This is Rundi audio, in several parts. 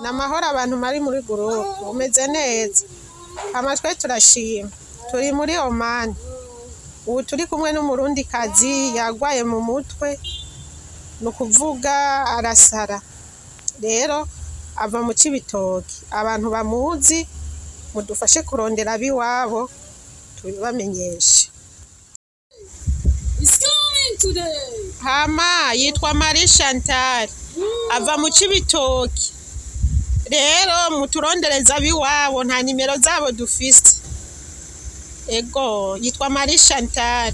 Ni amahoro abantu bari muri groupe, umeze neza. Amatwe turashima, turi muri Oman. Ubu turi kumwe n'umurundikazi yagwaye mu mutwe, ni ukuvuga arasara. Rero ava mu Cibitoke, abantu bamuzi mudufashe kurondera ab'iwabo tubibamenyeshe. It's coming today. Hama yitwa Marie Chantal ava mu Cibitoke. Rero muturondereza ab'iwabo, nta nimero zabo dufise. Ego yitwa Marie Chantal.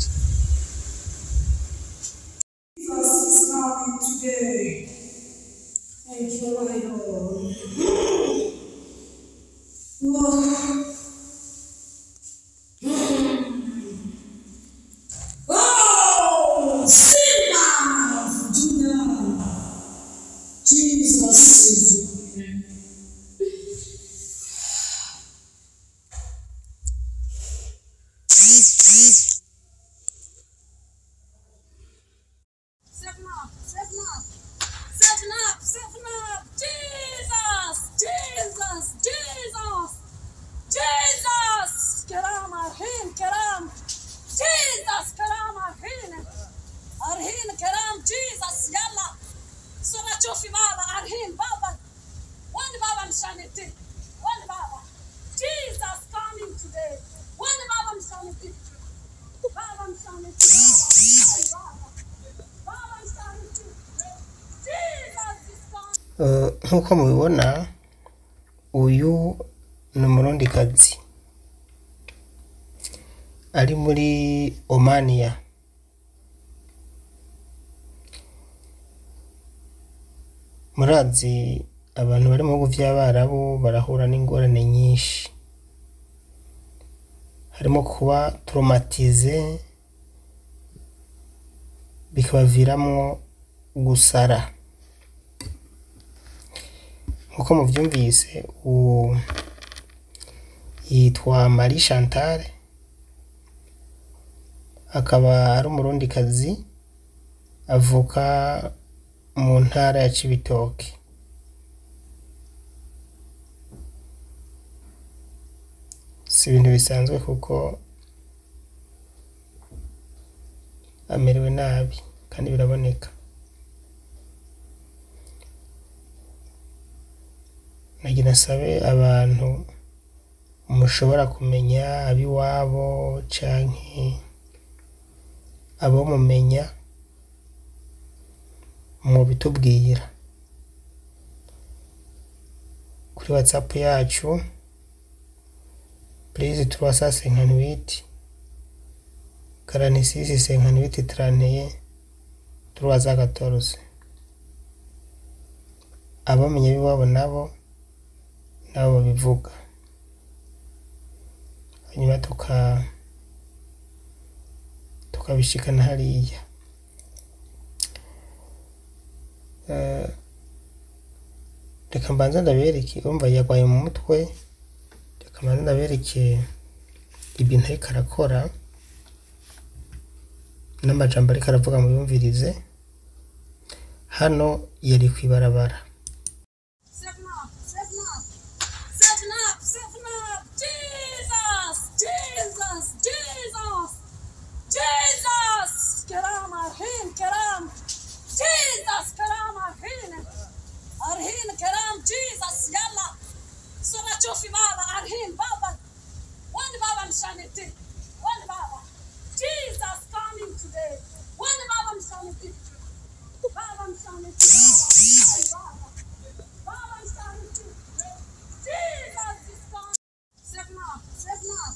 Jesus is coming today. Thank you, my Lord. Oh. Oh, Simba of Judah. Jesus is here. Seven up, seven up, seven up, seven up. Jesus, Jesus, Jesus, Jesus. كرام أرهين كرام. Jesus كرام أرهين. أرهين كرام Jesus يلا. صورة شوفي بابا أرهين بابا. وين بابا مشان انتي؟ وين بابا؟ Jesus coming today. وين بابا مشان انتي؟ بابا مشان انتي بابا. بابا مشان انتي. Jesus is coming. Nk'uko mubibona, uyu ni umurundikazi ari muri Omania. Murazi abantu bari mu bihugu vy'Abarabu barahura n'ingorane nyinshi, harimo kuba traumatize bikabaviramwo gusara. Nkuko muvyumvise, uwo yitwa Marie Chantal, akaba ari umurundikazi avuka mu ntara ya Cibitoke. Si ibintu bisanzwe kuko amerewe nabi kandi biraboneka. Nagira nsabe abantu mushobora kumenya ab'iwabo canke abo mumenya mubitubwira kuri WhatsApp yacu plus 358 46 58 31 314. Abamenya ab'iwabo nabo babivuga, hanyuma tukabishikana hariya. Reka mbanze ndabereke, urumva yagwaye mu mutwe. Reka mbanze ndabereke ibintu ariko arakora n'amajambo ariko aravuga, muyumvirize. Hano yari kw'ibarabara. Seven up, seven up, seven up, seven up. Jesus, Jesus, Jesus, Jesus. كرام أرهين كرام. Jesus كرام أرهين. أرهين كرام Jesus يلا. صورة شوفي بابا أرهين بابا. وين بابا مشان انتي؟ وين بابا؟ Jesus coming today. وين بابا مشان انتي؟ بابا مشان انتي بابا. بابا مشان انتي. Jesus is coming. Seven up, seven up,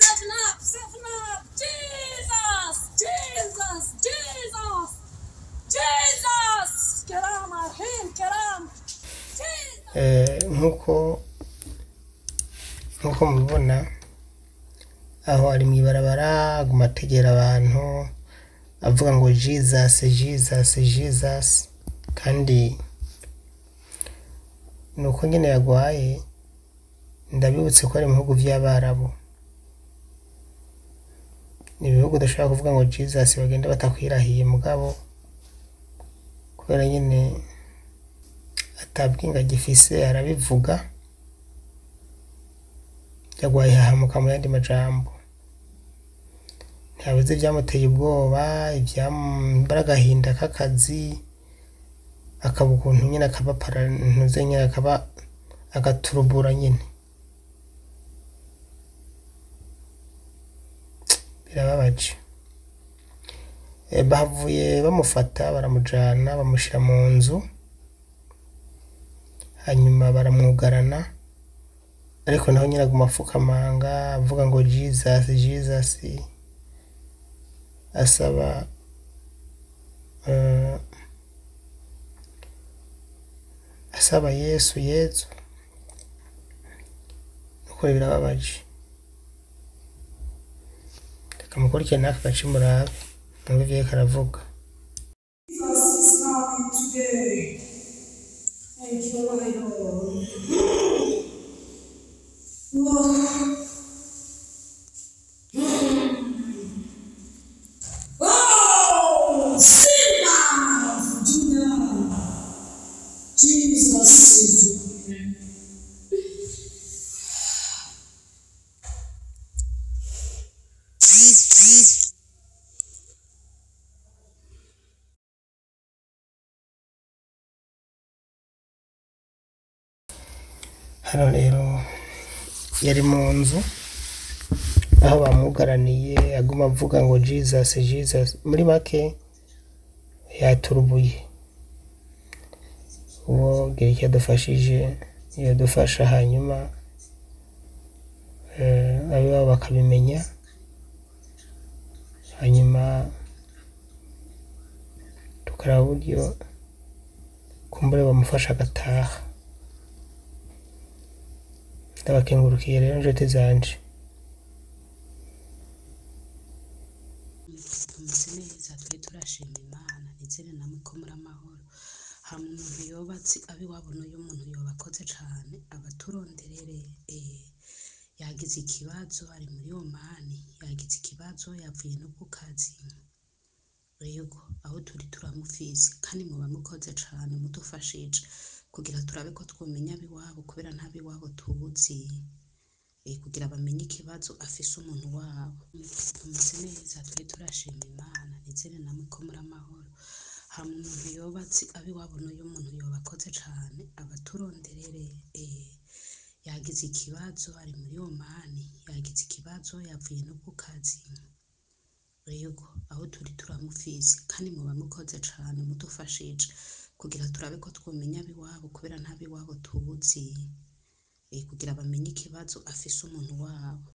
seven up, seven up. Jesus, Jesus, Jesus, Jesus. كرام أرهين كرام. Jesus. Nkuko mubibona, aho ari mw'ibarabara aguma ategera abantu avuga ngo Jesus, Jesus, Jesus, kandi nuko nyene yagwaye. Ndabibutse ko ari mu bihugu vy'Abarabu, ni ibihugu udashobora kuvuga ngo Jesus bagenda batakwirahiye, mugabo kubera nyene Atabwenge agifise, arabivuga. Yagwaye ihahamuka mu yandi majambo. Ntiyabuze ivyamuteye ubwoba, ivyambara agahinda k'akazi, akaba ukuntu nyene akaba parantuze nyene, akaba agaturubura nyene. Birababaje. Bahavuye bamufata baramujana bamushira mu nzu, hanyuma baramwugarana, ariko naho nyene aguma apfukamanga avuga ngo Jesus, Jesus, asaba asaba Yesu, Yezu. Nukuri birababaje. Reka mukurikire n'aka gace murabe mwumve ivyo yariko aravuga. Jesus is coming today. Thank you, my Lord. Oh. Oh, Simba of Judah. Jesus is here. Hano rero yari mu nzu aho bamugaraniye, aguma avuga ngo Jesus, Jesus. Muri make yaturubuye. Uwo gira icyo adufashije yadufasha, hanyuma ab'iwabo bakabimenya, hanyuma tukaraba uburyo kumbure bamufasha agataha. Ndabakengurukiye rero nshuti zanje. Tumeze neza, twe turashima Imana. Nizere namwe ko muri amahoro. Hama umuntu yoba azi ab'iwabo n'uyu muntu yoba akoze cane abaturonderere. Yagize ikibazo ari muri Omani, yagize ikibazo yavuye no ku kazi. Yego, aho turi turamufise kandi muba mukoze cane mudufashije kugira turabe ko twomenya ab'iwabo, kubera ntab'iwabo tuzi. Kugira bamenye ikibazo afise umuntu wabo. Tumeze neza, twe turashima Imana. Nizere namwe ko muri amahoro. Hama umuntu yoba azi ab'iwabo n'uyu muntu yoba akoze cane abaturonderere. Yagize ikibazo ari muri Omani, yagize ikibazo yavuye no ku kazi. Yego, aho turi turamufise kandi muba mukoze cane mudufashije kugira turabe ko twomenya ab'iwabo, kubera ntab'iwabo tuzi. Kugira bamenye ikibazo afise umuntu wabo.